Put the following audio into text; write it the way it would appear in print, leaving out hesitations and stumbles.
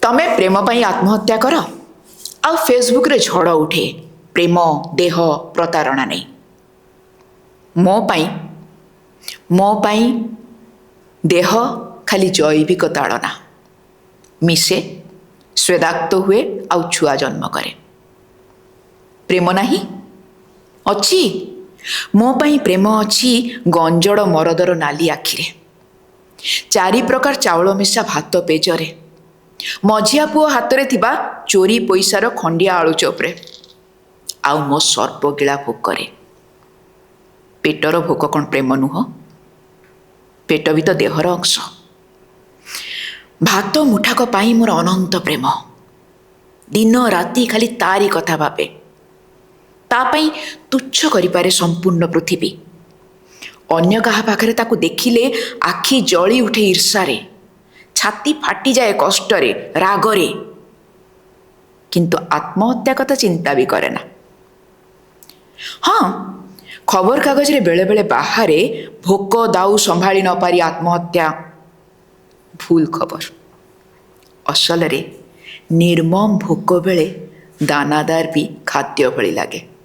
ତମେ ପ୍ରେମ ପାଇଁ ଆତ୍ମହତ୍ୟା କର ଆଉ ଫେସବୁକରେ ଝଡ଼ ଉଠେ ପ୍ରେମ, ଦେହ, ପ୍ରତାରଣା ନେଇ। ମୋ ପାଇଁ, ମୋ ପାଇଁ ଦେହ ଖାଲି ଜୈବିକ ତାଡ଼ନା। ମିଶେ, ସ୍ୱେଦାକ୍ତ ହୁଏ ଆଉ ଛୁଆ ଜନ୍ମ କରେ। ପ୍ରେମ ନାହିଁ? ଅଛି। ମୋ ପାଇଁ ପ୍ରେମ ଅଛି ଗଞ୍ଜଡ଼ ମରଦର ନାଲି ଆଖିରେ, ଚାରି ପ୍ରକାର ଚାଉଳ ମିଶା ଭାତ ପେଜରେ, ମଝିଆ ପୁଅ ହାତରେ ଥିବା ଚୋରି ପଇସାର ଖଣ୍ଡିଆ ଆଳୁ ଚପରେ, ଆଉ ମୋ ସର୍ବଗିଳା ଭୋକରେ। ପେଟର ଭୋକ କ'ଣ ପ୍ରେମ ନୁହଁ? ପେଟ ବି ତ ଦେହର ଅଂଶ। ଭାତ ମୁଠାକ ପାଇଁ ମୋର ଅନନ୍ତ ପ୍ରେମ। ଦିନ ରାତି ଖାଲି ତାରି କଥା ଭାବେ। ତା ପାଇଁ ତୁଚ୍ଛ କରିପାରେ ସମ୍ପୂର୍ଣ୍ଣ ପୃଥିବୀ। ଅନ୍ୟ କାହା ପାଖରେ ତାକୁ ଦେଖିଲେ ଆଖି ଜଳି ଉଠେ ଈର୍ଷାରେ, ଛାତି ଫାଟିଯାଏ କଷ୍ଟରେ, ରାଗରେ, କିନ୍ତୁ ଆତ୍ମହତ୍ୟା କଥା ଚିନ୍ତା ବି କରେ ନା। ହଁ, ଖବରକାଗଜରେ ବେଳେବେଳେ ବାହାରେ ଭୋକ ଦାଉ ସମ୍ଭାଳି ନପାରି ଆତ୍ମହତ୍ୟା। ଭୁଲ ଖବର। ଅସଲରେ ନିର୍ମମ ଭୋକ ବେଳେ ଦାନାଦାର ବି ଖାଦ୍ୟ ଭଳି ଲାଗେ।